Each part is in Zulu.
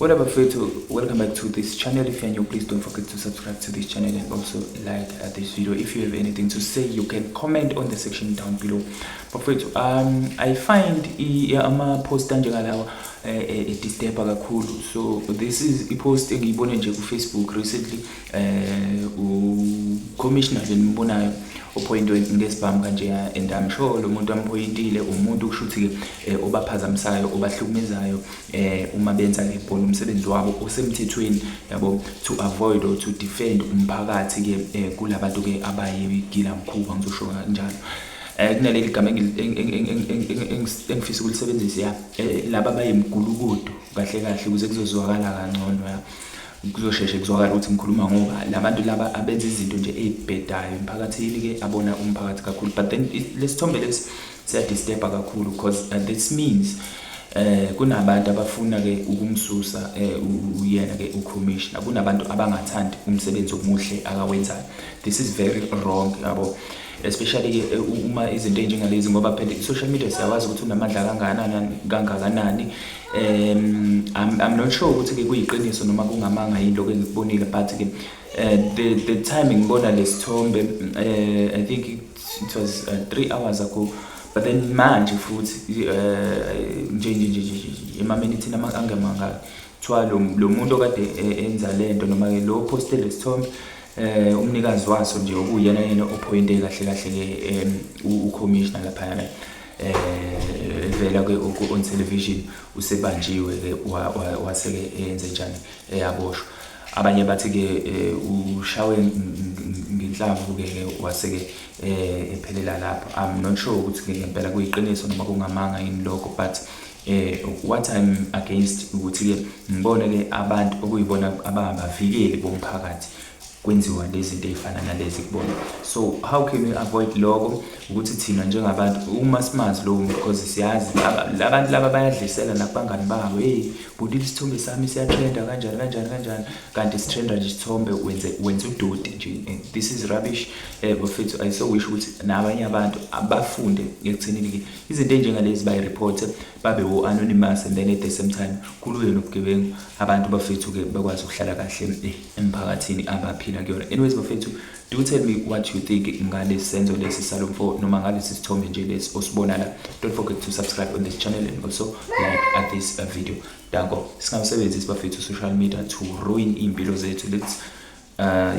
What up, bafethu? Welcome back to this channel. If you're new, please don't forget to subscribe to this channel and also like this video. If you have anything to say, you can comment on the section down below. Bafethu, I find ama-post anjengalawa disturb kakhulu. So this is i-post engiyibone nje ku-Facebook recently. U-commissioner nje nimbonayo ophoyintwe ngesibhamu kanje, and I'm sure lo muntu amphoyintile umuntu kusho ukuthi-ke obaphazamisayo, obahlukumezayo uma benza-ke bona umsebenzi wabo osemthethweni, yabo, to avoid or to defend umphakathi-ke kulabantu-ke abayigilamkhuba, ngizosho kanjalo. Kunaleli gama engifisa ukulisebenzisa, ya, laba abayimgulukudu kahle kahle, ukuze kuzozwakala kangcono, ya, kuzosheshe kuzwakala ukuthi ngikhuluma ngoba labantu laba abenza izinto nje ey'bhedayo emphakathini-ke, abona umphakathi kakhulu. But then lesithombe lesi siyadisturba kakhulu because this means kunabantu abafuna ke ukumsusa uyena ke ucommissioner, kunabantu abangathandi umsebenzi omuhle akawenzayo. This is very wrong, yabo, especially ke uma izinto ey'njengalezi, ngoba phela i-social media siyawazi ukuthi unamandla kangakanani kangakanani. I'm not sure ukuthi ke kuyiqiniso noma kungamanga yini lokho engikubonile, but ke the time ngibona lesithombe, I think it was 3 hours ago, but then manje futhi nje emaminithini angemangaki kuthiwa lo muntu okade enza lento, noma ke lo poste lesithombe, umnikazi waso nje, okuyena yena ophoyinte kahle kahle ke ucommissioner laphayana evela ke on television, usebanjiwe ke, wase ke enze njani, eyaboshwa. Abanye bathi ke ushawe ngenhlamvu ke, wase ke ephelela lapho. I'm not sure ukuthi ke ngempela kuyiqiniso noma kungamanga yini lokho, but what I'm against ukuthi ke ngibone ke abantu okuyibona abangabavikeli bomphakathi kwenziwa lezi zinto ey'fana nalezi kubona. So how can we avoid lokho? Ukuthi thina njengabantu, uma simazi lowo muntu, because siyazi labantu laba bayadlisela nakubangani babo, "Hey bhuti, isithombe sami siyatrenda kanjani kanjani kanjani," kanti sitrenda nje isithombe, wenze udoti nje. This is rubbish, bafethu. I so wish ukuthi nabanye abantu abafunde ekuthenini-ke izinto ey'njengalezi bayi-report, babe wo-anonymous, and then at the same time kulwe nobugebengu, abantu bafethu-ke bakwazi ukuhlala kahle emphakathini abaphila kuyona. Anyways, bafethu, do tell me what you think ngalesi senzo lesi salomfo, noma ngalesi sithombe nje lesi osibona la. Don't forget to subscribe on this channel and also like at this video. Danko. Singawusebenzisi, bafethu, social media to ruin iy'mpilo zethu. Let's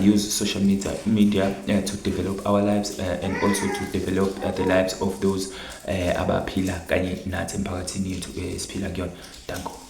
use social media to develop our lives and also to develop the lives of those abaphila kanye nathi emphakathini yethu esiphila kuyona. Danko.